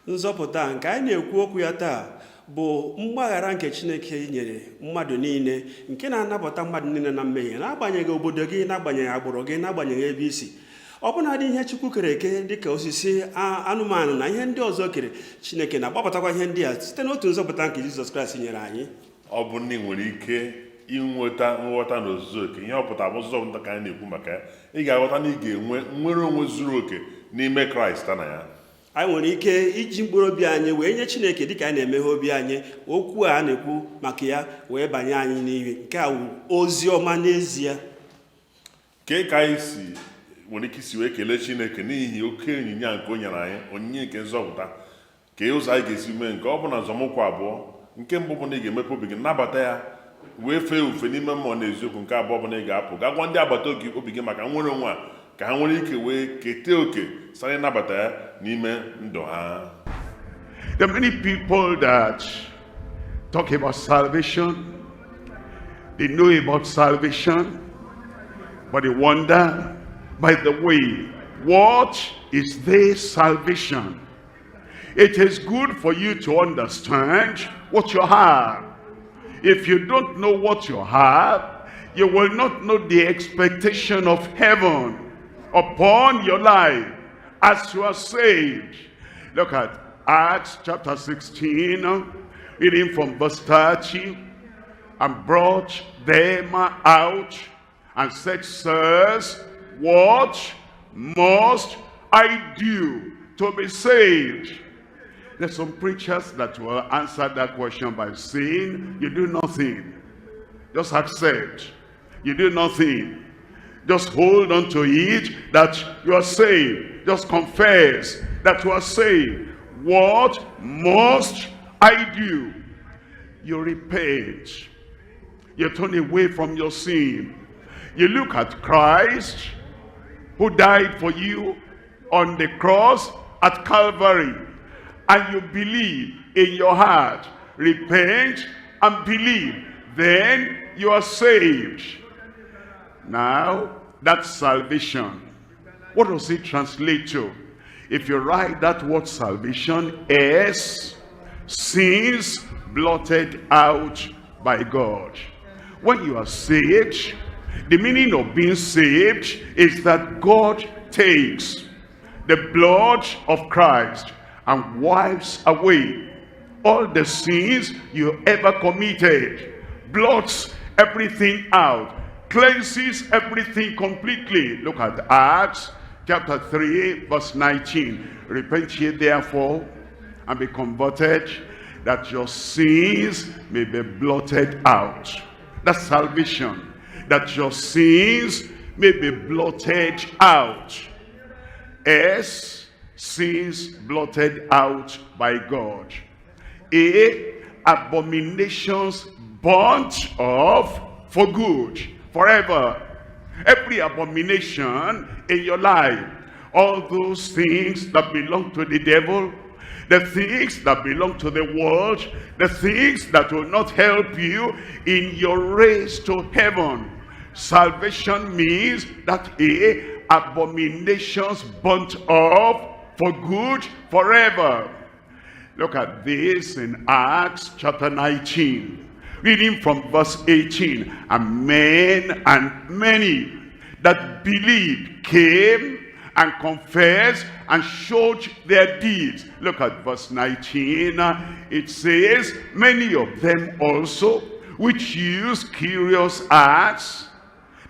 Nzọpụta nke anyị na-ekwu okwu ya taa bụ mgbaghara nke Chineke nyere mmadụ niile, nke na-anapụta mmadụ niile na mmehie, n'agbanyeghị obodo gị, n'agbanyeghị agbụrụ gị, n'agbanyeghị ebe i si, ọbụnadị ihe Chukwu kere eke dịka osisi, anụmanụ na ihe ndị ọzọ kere. Chineke na-agbapụtakwa ihe ndị a site n'otu nzọpụta nke Jizọs Kraịst nyere anyị. Ọ bụ ndị nwere ike inweta nghọta na ozuzu oke ihe ọ pụtara bụ nzọpụta ka anyị na-ekwu maka ya. Ị ga-aghọta na ị ga-enwe nnwere onwe zuru oke n'ime Kraịst na ya. Anyị nwere ike iji mkpụrụ obi anyị wee nye Chineke dịka anyị na-emeghe obi anyị, okwu a na-ekwu maka ya wee banye anyị n'ihe nke a wụ ozi ọma n'ezie. Kee ka anyị si nwere ike isi wee kelee Chineke n'ihi oke onyinye a nke o nyere anyị, onyinye nke nzọpụta? Ka ụzọ anyị ga-esi mee nke ọ bụ na nzọmụkwụ abụọ. Nke mbụ bụ na ị ga-emepe obi gị, nabata ya, wee fee ofufe n'ime mmụọ na eziokwu. Nke abụọ bụ na ị ga-apụ gaa gwa ndị agbata obi gị maka nnwere onwe a, ka ha nwere ike wee kete oke site ịnabata ya n'ime ndụ ha. There are many people that talk about salvation. They know about salvation, but they wonder, by the way, what is this salvation? It is good for you to understand what you have. If you don't know what you have, you will not know the expectation of heaven upon your life as you are saved. Look at Acts chapter 16, reading from verse 30. And brought them out and said, "Sirs, what must I do to be saved?" There's some preachers that will answer that question by saying, you do nothing. Just accept. You do nothing. Just hold on to it that you are saved. Just confess that you are saved. What must I do? You repent. You turn away from your sin. You look at Christ who died for you on the cross at Calvary, and you believe in your heart. Repent and believe. Then you are saved. Now, that's salvation. What does it translate to? If you write that word salvation, S, sins blotted out by God. When you are saved, the meaning of being saved is that God takes the blood of Christ and wipes away all the sins you ever committed, blots everything out, cleanses everything completely. Look at Acts chapter 3 verse 19. Repent ye therefore and be converted, that your sins may be blotted out. That's salvation. That your sins may be blotted out. S, sins blotted out by God. A, abominations burnt off for good, forever. Every abomination in your life, all those things that belong to the devil, the things that belong to the world, the things that will not help you in your race to heaven. Salvation means that A, abominations burnt off for good forever. Look at this in Acts chapter 19, reading from verse 18. And men and many that believed came and confessed and showed their deeds. Look at verse 19. It says, many of them also, which use curious arts,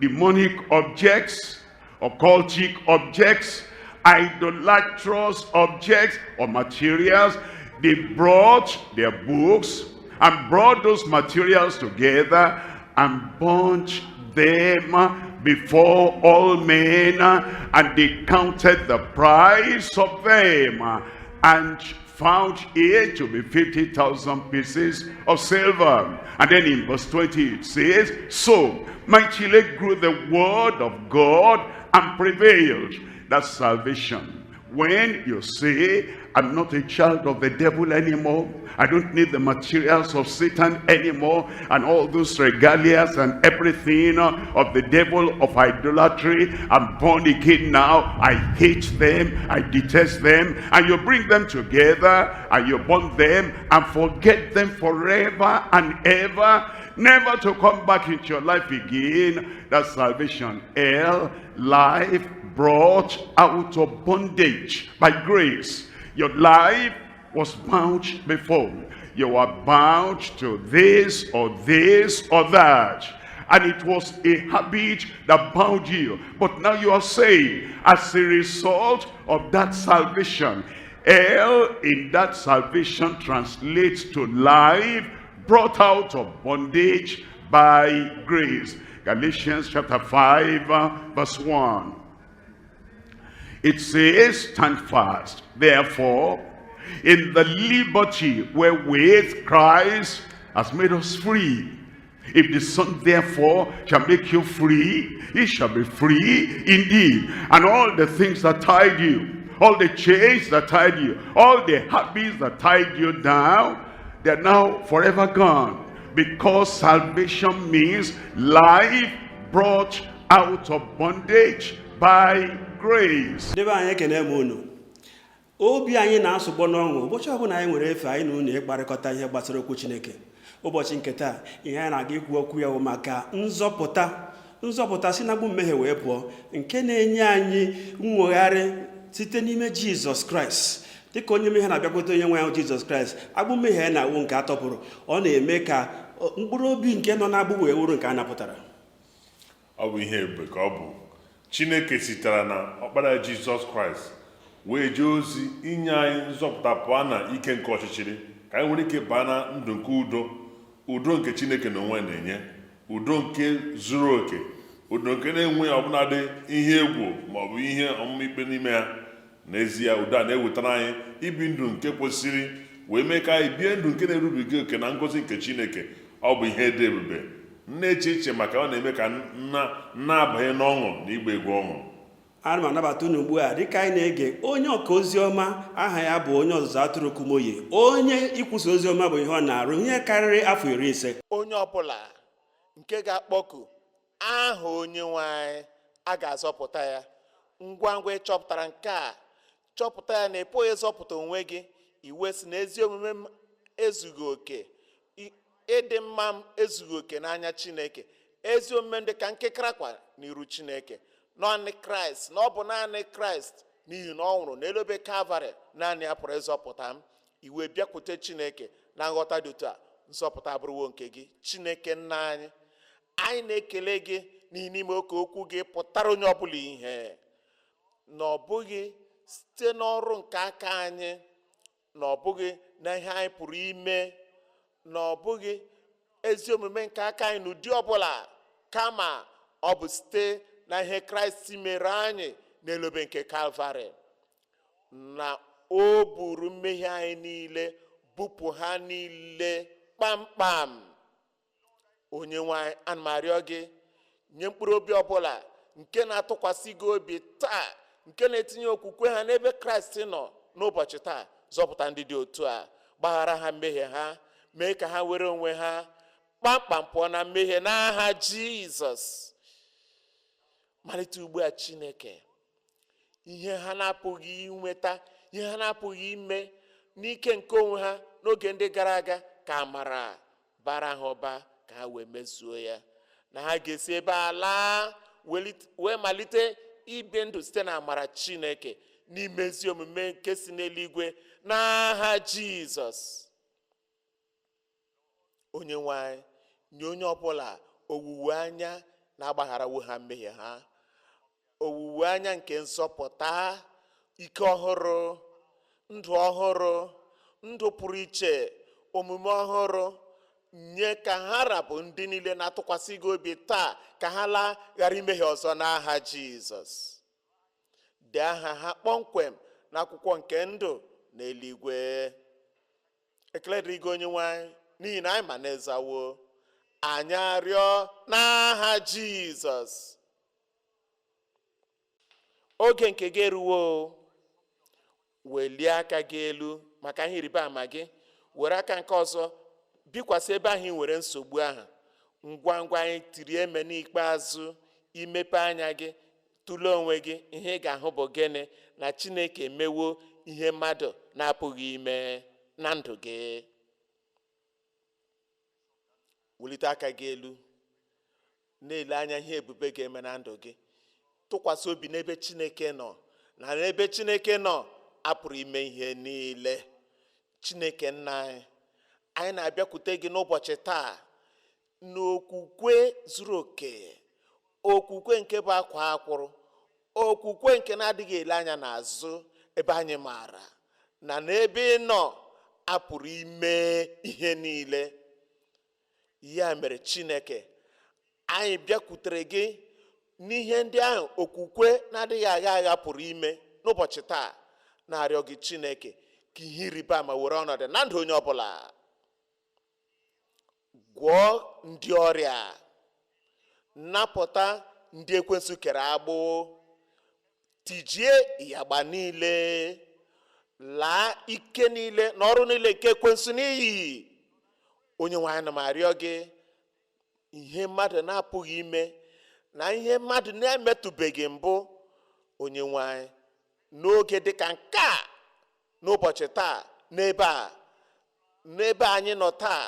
demonic objects, occultic objects, idolatrous objects or materials, they brought their books and brought those materials together and burnt them before all men, and they counted the price of them and found it to be 50,000 pieces of silver. And then in verse 20 it says, so mightily grew the word of God and prevailed. That's salvation. When you say, I'm not a child of the devil anymore, I don't need the materials of Satan anymore, and all those regalias and everything of the devil, of idolatry, I'm born again now, I hate them, I detest them, and you bring them together, and you burn them, and forget them forever and ever, never to come back into your life again. That's salvation. L, life brought out of bondage by grace. Your life was bound before. You were bound to this or this or that, and it was a habit that bound you. But now you are saved as a result of that salvation. L in that salvation translates to life brought out of bondage by grace. Galatians chapter 5 verse 1. It says, stand fast, therefore, in the liberty wherewith Christ has made us free. If the Son therefore shall make you free, ye shall be free indeed. And all the things that tied you, all the chains that tied you, all the habits that tied you down, they are now forever gone. Because salvation means life brought out of bondage by grace. Ndị be anyị, ekene m unu. Obi anyị na-asụgbọ n'ọṅụ ụbọchị ọbụla anyị nwere efe anyị na unu ịkparịkọta ihe gbasara okwu Chineke. Ụbọchị nke taa, ihe anyị na-aga ikwu okwu ya bụ maka nzọpụta, nzọpụta si n'agbụ mmehie wee pụọ, nke na-enye anyị nwogharị site n'ime Jizọs Kraịst. Dịka onye mmehie na-abịakwute onye nwe ahụ Jizọs Kraịst, agbụ mmehie ya na-awụ nke a tọpụrụ. Ọ na-eme ka mkpụrụ obi nke nọ n'agbụ wee wụrụ nke a napụtara. Ọ bụ ihe ebube ka ọ bụ. Chineke sitere na ọkpara Jizọs Kraịst wee jee ozi inye anyị nzọpụta pụọ na ike nke ọchịchịrị, ka anyị nwere ike baa na ndụ nke udo, udo nke Chineke na onwe na-enye, udo nke zuru oke, udo nke na-enweghị ọbụladị ihe egwu maọbụ ihe ọmụma ikpe n'ime ya. N'ezie, udo a na-ewetara anyị ibi ndụ nke kwesịrị, wee mee ka anyị bie ndụ nke na-erubiga oke na ngọzi nke Chineke. Ọ bụ ihe dị ebube na-eche iche maka ọ na-eme ka nna na-abanye n'ọṅụ na ịgba egwu ọṅụ. Ana m anabata unu ugbu a dịka anyị na-ege onye ọka ozi ọma. Aha ya bụ onye ọzụzụ atụrụ Kumoye, onye ikwusa ozi ọma bụ ihe ọ na-arụ ihe karịrị afọ 50. Onye ọbụla nke ga-akpọku aha Onye nwe anyị, a ga-azọpụta ya. Ngwa ngwa ị chọpụtara nke a, chọpụta ya na ị pụghị ịzọpụta onwe gị, iwe si na ezi omume m ezughị oke, ịdị mma m ezughị oke n'anya Chineke, ezi omume m dị ka nkịkara akwa n'iru Chineke. Naanị Kraịst, na ọ bụ naanị Kraịst, n'ihi na ọ nwụrụ n'elu obe Kalvarị, naanị ya pụrụ ịzọpụta m. Iwe bịakwute Chineke na nghọta dị otu a, nzọpụta abụrụwo nke gị. Chineke nna anyị, anyị na-ekele gị n'ihi n'ime oke okwu gị pụtara onye ọbụla ihe, na ọ bụghị site n'ọrụ nke aka anyị, na ọ bụghị na ihe anyị pụrụ ime, na ọ bụghị ezi omume nke aka anyị n'ụdị ọbụla, kama ọ bụ site na ihe Kraịst mere anyị n'elu obe nke Kalvarị, na o buru mmehie anyị niile, bupụ ha niile kpamkpam. Onye nwe anyị, ana m arịọ gị, nye mkpụrụ obi ọbụla nke na-atụkwasị gị obi taa, nke na-etinye okwukwe ha n'ebe Kraịst nọ n'ụbọchị taa, zọpụta ndị dị otu a, gbaghara ha mmehie ha, mee ka ha were onwe ha kpamkpam pụọ na mmehie n'aha Jizọs. Malite ugbu a, Chineke, ihe ha na-apụghị inweta, ihe ha na-apụghị ime n'ike nke onwe ha n'oge ndị gara aga, ka amara bara ha ụba ka ha wee mezuo ya, na ha ga-esi ebe a laa wee malite ibi ndụ site na amara Chineke n'imezi omume nke si n'eluigwe n'aha Jizọs. Onye nwe anyị, nye onye ọbụla owuwe anya na-agbagharawo ha mmehie ha, owuwe anya nke nzọpụta, ike ọhụrụ, ndụ ọhụrụ, ndụ pụrụ iche, omume ọhụrụ, nye ka ha rabụ ndị niile na-atụkwasị gị obi taa, ka ha laa ghara imehie ọzọ n'aha Jizọs. Dee aha ha kpọmkwem n'akwụkwọ nke ndụ n'eluigwe. Ekele dịrị gị, onye nwe anyị, n'ihi na anyị ma na-ezawo anyị arịọ n'aha Jizọs. Oge nke gị eruwo. Welie aka gị elu maka ihe ịrịba ama gị, were aka nke ọzọ bikwasị ebe ahụ ị nwere nsogbu ahụ. Ngwa ngwa anyị tiri eme n'ikpeazụ, imepe anya gị, tụlee onwe gị, ihe ị ga-ahụ bụ gịnị? Na Chineke emewo ihe mmadụ na-apụghị ime na ndụ gị. Wulite aka gị elu, na-ele anya ihe ebube ga-eme na ndụ gị. Tụkwasị obi n'ebe Chineke nọ, na n'ebe Chineke nọ apụrụ ime ihe niile. Chineke nna anyị, anyị na-abịakwute gị n'ụbọchị taa n'okwukwe zuru oke, okwukwe nke bụ akwa akwụrụ, okwukwe nke na-adịghị ele anya n'azụ, ebe anyị maara na n'ebe ị nọ apụrụ ime ihe niile. Ya mere Chineke, anyị bịakwutere gị n'ihe ndị ahụ okwukwe na-adịghị agha agha pụrụ ime n'ụbọchị taa, na-arịọ gị Chineke ka ihe ịrịba ama were ọnọdụ na ndụ onye ọbụla. Gwọọ ndị ọrịa, napụta ndị ekwensu kere agbụ, tijie ịyagba niile, laa ike niile na ọrụ niile nke ekwensu n'iyi. Onye nwe anyị, na m arịọ gị, ihe mmadụ na-apụghị ime na ihe mmadụ na-emetụbeghị mbụ, onye nwe anyị, n'oge dịka nke a, n'ụbọchị taa, n'ebe a, n'ebe anyị nọ taa,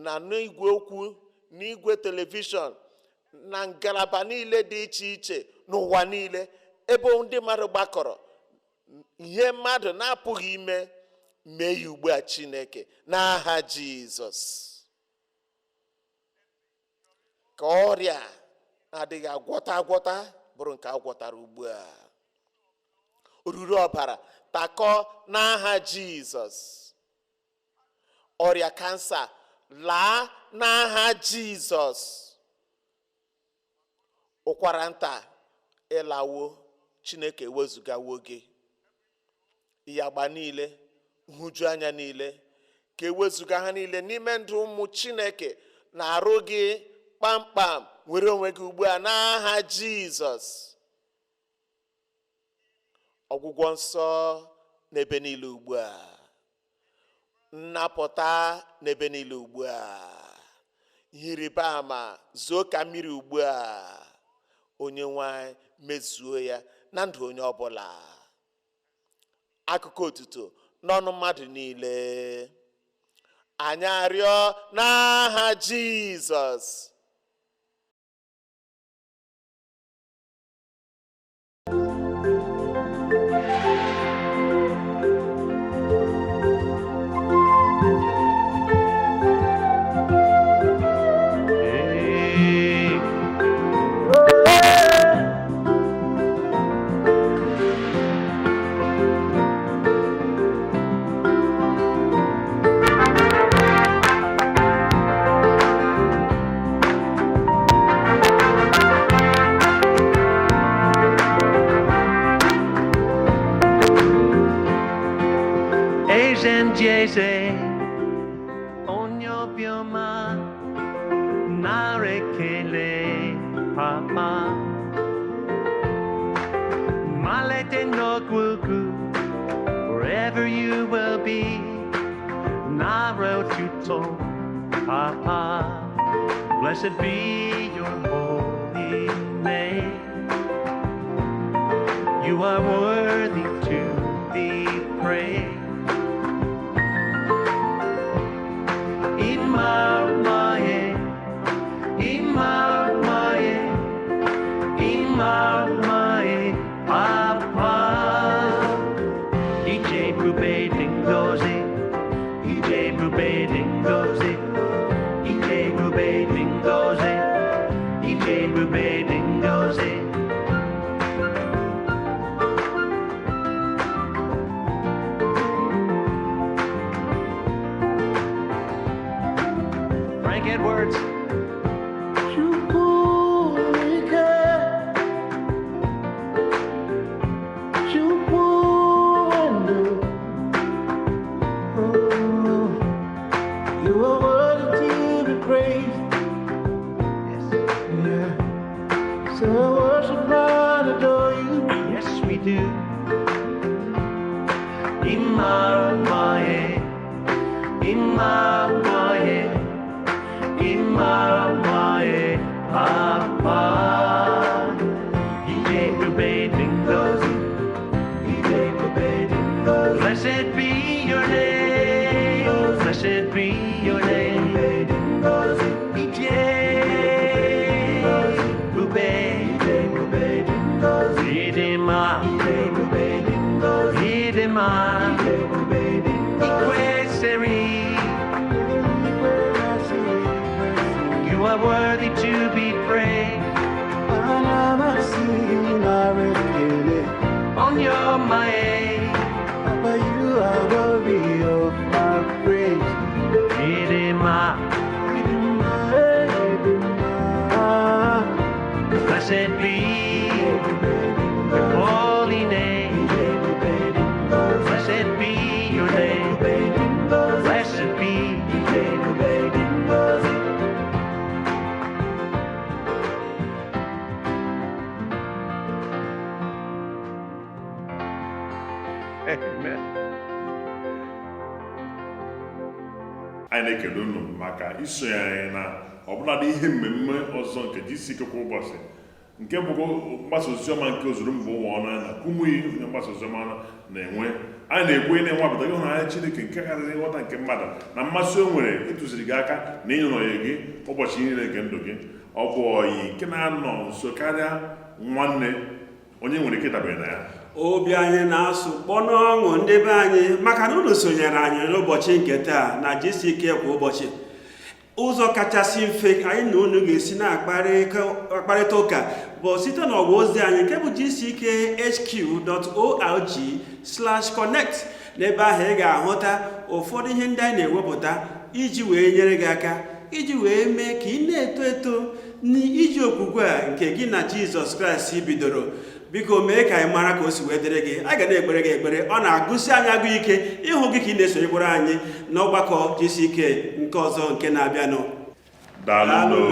na n'igwe okwu, n'igwe telivishọn, na ngalaba niile dị iche iche n'ụwa niile ebe ndị mmadụ gbakọrọ, ihe mmadụ na-apụghị ime, mee ya ugbu a Chineke, n'aha Jizọs. Ka ọrịa na-adịghị agwọta agwọta bụrụ nke agwọtara ugbu a. Oruru ọbara takọ n'aha Jizọs. Ọrịa kansa laa n'aha Jizọs. Ụkwara nta ịlawo, Chineke ewezugawo gị. Ịyagba niile, nhụju anya niile, ka ewezuga ha niile n'ime ndụ ụmụ Chineke na-arụ gị kpamkpam. Nwere onwe gị ugbu a n'aha Jizọs. Ọgwụgwọ nsọ n'ebe niile ugbu a, nnapụta n'ebe niile ugbu a, ihe ịrịba ama zuo ka mmiri ugbu a. Onye nwe anyị, mezuo ya na ndụ onye ọbụla. Akụkọ otuto n'ọnụ mmadụ niile, anyị arịọ n'aha Jizọs. Jeze, onye obiọma, nara ekele papa. Malete n'ogwugwu, wherever you will be, nara otuto papa. Blessed be your holy name. You are worthy to be praised. Imamaye, Imamaye, Imamaye, Papa. Ije bube dingozi, Ije bube dingozi, Ije bube dingozi, Ije bube dingozi. Frank Edwards. Chukwuike, Amen. Anyị na-ekele unu maka isonye anyị na ọbụladị ihe mmemme ọzọ nke GCK kwa ụbọchị, nke bụkwa mgbasa oziọma nke ozuru mba ụwa ọnụ na Kumuyi, onye mgbasa oziọma na-enwe. Anyị na-ekwu na-enwapụta ịhụnanya Chineke nke karịrị nghọta nke mmadụ, na mmasị o nwere ịtụziri gị aka na ịnọnye gị ụbọchị niile nke ndụ gị. Ọ bụ ọyị nke na-anọ nso karịa nwanne, onye nwere ike ịdabere na ya. Obi anyị na-asụ kpọ n'ọṅụ, ndị be anyị, maka na unu sonyere anyị n'ụbọchị nke taa na GCK kwa ụbọchị. Ụzọ kachasị mfe anyị na unu ga-esi na-akparịta ụka bụ site n'ọwa ozi anyị nke bụ gckhq.org/connect. N'ebe ahụ ị ga-ahụta ụfọdụ ihe ndị anyị na-ewepụta iji wee nyere gị aka, iji wee mee ka ị na-eto eto n'iji okwukwe a nke gị na Jizọs Kraịst bidoro. Biko mee ka anyị mara ka o si wee dịrị gị. A ga na-ekpere gị ekpere. Ọ na-agụsi anyị agụ ike ịhụ gị ka ị na-esonyekwara anyị n'ọgbakọ GCK nke ọzọ nke na-abịanụ. Daalụ. Daalụ.